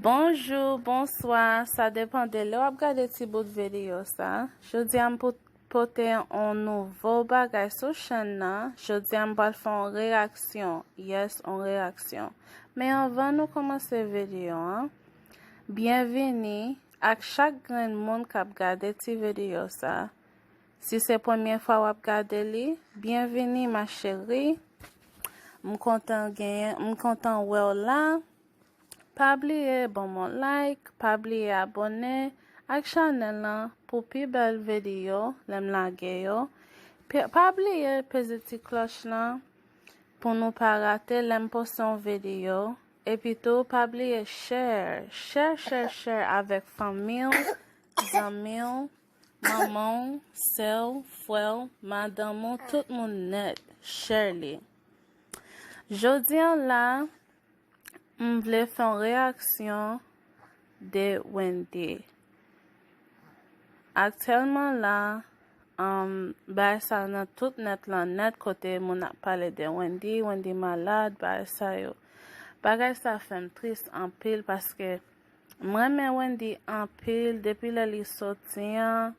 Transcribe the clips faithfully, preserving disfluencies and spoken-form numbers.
Bonjou, bonswa, sa depann de lè w ap gade ti bout videyo sa. Jodi a m pou pote yon nouvo bagay sou chèn nan. Jodi a m pral fè yon reyaksyon. Yes, yon reyaksyon. Men anvan nou kòmanse videyo an, byenvini ak chak grenn moun k ap gade ti videyo sa. Si se premye fwa w ap gade li, byenvini ma chérie. M kontan genyen, m kontan wè w la. Pa bliye ban m yon like, pa bliye abòne ak chanèl lan pou pi bèl videyo lè m lage yo. Pe- Pa bliye peze ti klòch lan pou nou pa rate lè m poste yon videyo. Epi tou, pa bliye share, share, share, share avèk fanmi w, zanmi w, manman w, sè w, frè w, madanm ou, tout moun nèt, share li. Jodi a la, m vle fè yon reyaksyon de Wendy. Aktyèlman la, um, bagay sa nan tout nèt lan nèt kote moun ap pale de Wendy, Wendy malad, bagay sa yo. Bagay sa fè m tris anpil paske m renmen Wendy anpil. Depi lè li soti an,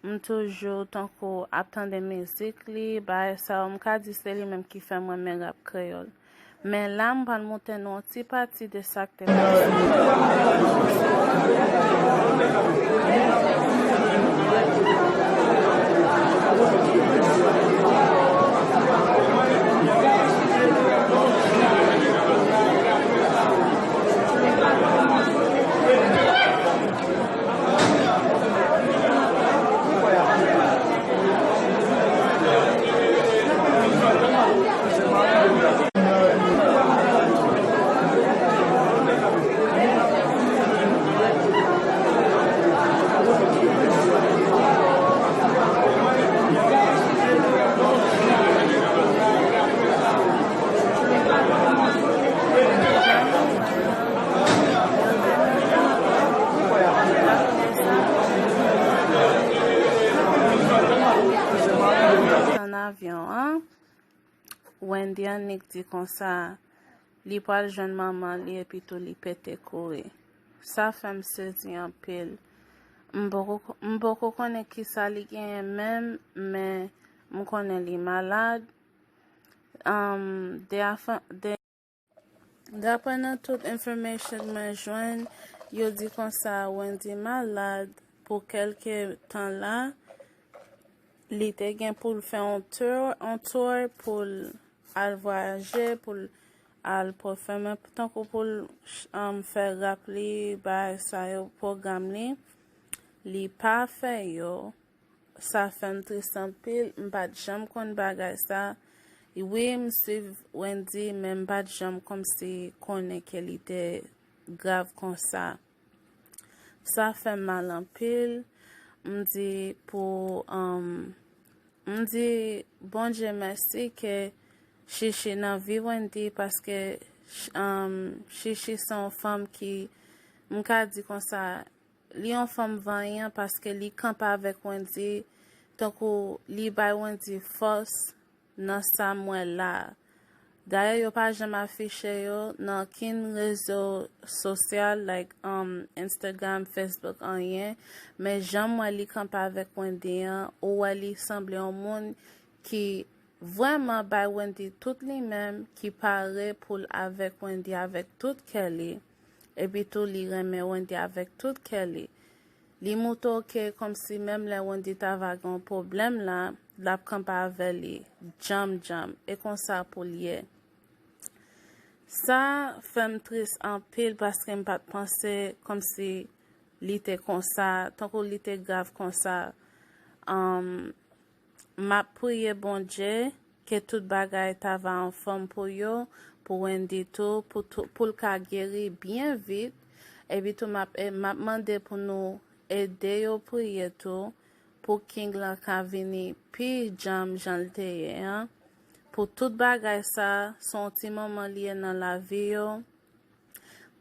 m toujou tankou ap tande mizik li, bagay sa yo. M ka di se li menm ki fè m renmen rap kreyòl. Men la, m pral montre nou yon ti pati de sa k te pase. Nan avyon an, Wendy annik di konsa, li pral jwenn manman li epi tou li pete kouri. Sa fè m sezi anpil. M poko, m poko konnen kisa li genyen menm, men m konnen li malad. Um, de afa-, de, daprè nan tout information mwen jwenn, yo di konsa Wendy malad pou kèlke tan la. Li te gen pou l fè yon tour, yon tour pou l al vwayaje, pou l al pwofèmen, tankou pou l, um, fè rap li, bagay sa yo, pwogram li. Li pa fè yo. Sa fè m tris anpil. M pa t janm konn bagay sa. Wi, m swiv Wendy, men m pa t janm kòmsi konnen ke li te grav konsa. Sa fè m mal anpil. M di pou, um, m di Bondye mèsi ke Chichi nan vi Wendy, paske, um, Chichi se yon fanm ki, m ka di konsa, li yon fanm vanyan paske li kanpe avèk Wendy, tankou li bay Wendy fòs nan sa m wè la a. Dayè, yo pa janm afiche yo nan okenn rezo sosyal, like, um, Instagram, Facebook, anyen. Men jan m wè li kanpe avèk Wendy an, ou wè li sanble yon moun ki vrèman bay Wendy tout li menm, ki pare pou l avèk Wendy avèk tout kè li. Epi tou, li renmen Wendy avèk tout kè li. Li moutre w ke kòmsi menm lè Wendy ta va gen yon pwoblèm la, l ap kanpe avè li djanm djanm. E konsa pou l ye. Sa fè m tris anpil paske m pa t panse kòmsi li te konsa, tankou li te grav konsa. Um, m ap priye Bondye ke tout bagay ta va anfòm pou yo, pou Wendy tou, pou tou, pou l ka geri byen vit. Epi tou, m ap, e, m ap mande pou nou ede yo priye tou, pou King lan ka vini pi djanm jan l te ye an, pou tout bagay sa, se yon ti moman li ye nan lavi yo,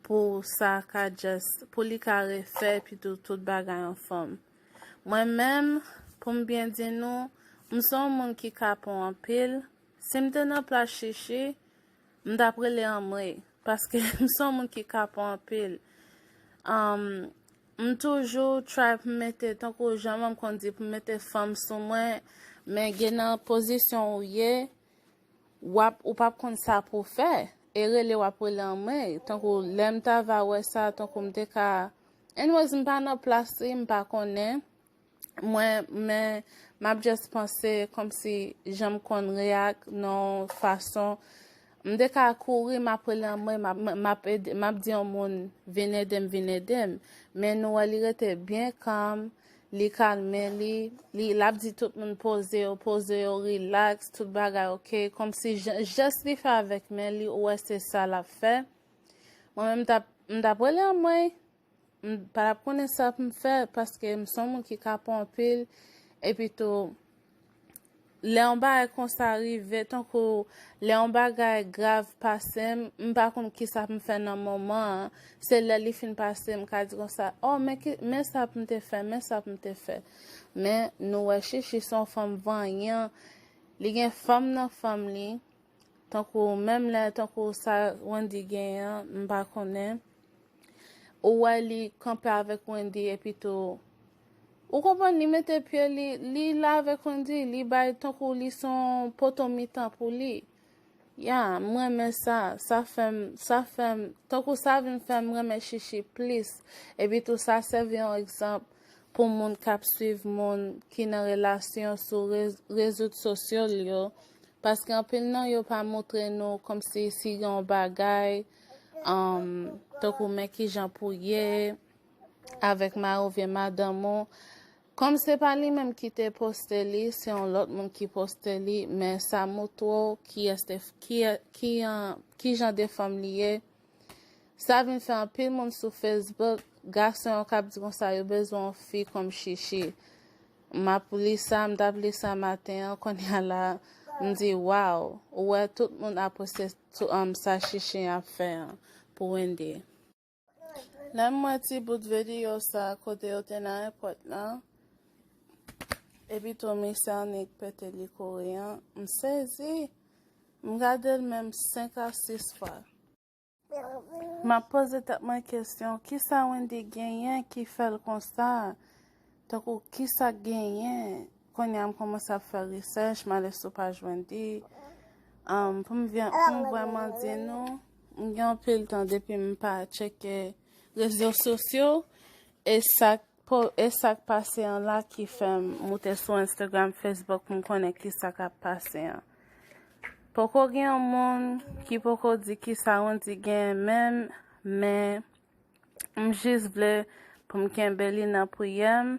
pou sa ka just, pou li ka refè, epi tou tout bagay anfòm. Mwen menm, pou m byen di nou, m se yon moun ki kapon anpil. Si m te nan plas Chichi, m t ap rele anmwe, paske m se yon moun ki kapon anpil. Um, m toujou try pou m mete, tankou jan m konn di, pou m mete fanm sou mwen, men gen nan pozisyon ou ye, w ap, ou p ap konn sa pou w fè. E rele w ap rele anmwey. Tankou lè m ta va wè sa, tankou m te ka, anyways, m pa nan plas li, m pa konnen. Mwen, men, m ap just panse kòmsi jan m konn react nan yon fason. M te ka kouri, m ap rele anmwey, m ap, m ap ede, m ap di yon moun, "Vin ede m, vin ede m." Men nou wè li rete byen kalm, li kalme li, li, l ap di tout moun, "Poze yo, poze yo, relax, tout bagay ok." Kòmsi jan, jès li fè avèk men li, ou wè se sa l ap fè. Mwen menm, m t ap, m t ap rele anmwey, m pa t ap konnen sa pou m fè, paske m se yon moun ki ka pè anpil, epi tou, lè yon bagay konsa rive, tankou lè yon bagay grav pase m, m pa konn kisa pou m fè nan moman an. Se lè li fin pase, m ka di konsa, "Oh, men ki, men sa pou m te fè, men sa pou m te fè." Men nou wè Chichi se yon fanm vanyan, li gen fanm nan fanm li, tankou menm lè, tankou sa Wendy genyen an, m pa konnen. Ou wè li kanpe avèk Wendy, epi tou, ou konprann, li mete pye li, li la avèk Wendy, li bay tankou li se yon poto mitan pou li. Ya, m renmen sa, sa fè m, sa fè m, tankou sa vin fè m renmen Chichi plis. Epi tou, sa sèvi yon egzanp pou moun k ap swiv moun ki nan relasyon sou re-, rezo sosyo yo. Paske anpil nan yo pa montre nou kòmsi si gen yon bagay, um, tankou men kijan pou ye avèk mari oubyen madanm ou. Kòm se pa li menm ki te poste li, se yon lòt moun ki poste li, men sa montre w kiyès te, ki, ki, an, ki jan de fanm li ye. Sa vin fè anpil moun sou Facebook, gason yo k ap di konsa yo bezwen yon fi kòm Chichi. M ap li sa, m t ap li sa maten an, kounye a la, m di, "Waw, ou wè tout moun apresye tou, um, sa Chichi ap fè an pou Wendy." Lè m wè ti bout videyo sa kote yo te nan èpòt lan, epi tou misye annik pete li kouri an, m sezi. M gade l menm senk a sis fwa. M ap poze tèt mwen kesyon, kisa Wendy genyen ki fè l konsa? Tankou, kisa k genyen? Kounye a, m kòmanse ap fè research, m ale sou paj Wendy. Um, pou m vin, pou m vrèman di nou, m gen anpil tan depi m pa tcheke rezo sosyo. E sa k po-, e sa k pase an la ki fè m moute sou Instagram, Facebook pou m konnen kisa k ap pase an. Poko gen yon moun ki poko di kisa Wendy gen menm, men m jis vle pou m kenbe li nan priyè m,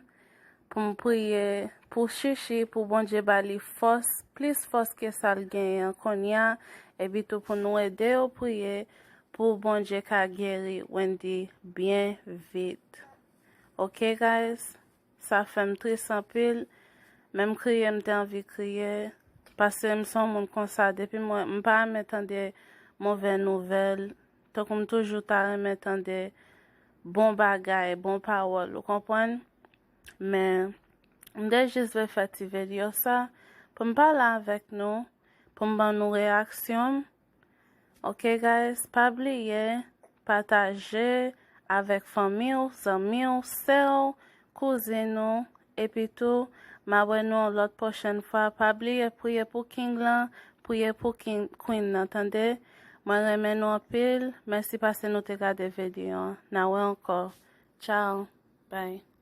pou m priye pou Chichi, pou Bondye ba li fòs, plis fòs ke sa l genyen an kounye a, epi tou pou nou ede yo priye pou Bondye ka geri Wendy byen vit. Ok, guys? Sa fè m tris anpil. Menm kriye, m te anvi kriye. Paske m se yon moun konsa, depi mwen, m pa renmen tande movè nouvèl. Tankou m toujou ta renmen tande bon bagay, bon pawòl, ou konprann? Men, m te jis vle fè ti videyo sa pou m pale avèk nou, pou m ban nou reyaksyon m. Ok, guys, pa bliye pataje avèk fanmi w, zanmi w, sè w, kouzin ou, epi tou, m ap wè nou yon lòt pwochèn fwa. Pa bliye priye pou King lan, priye pou King, Queen nan, tande? Mwen renmen nou anpil. Mèsi paske nou te gade videyo an. N a wè ankò. Tchao. Bye.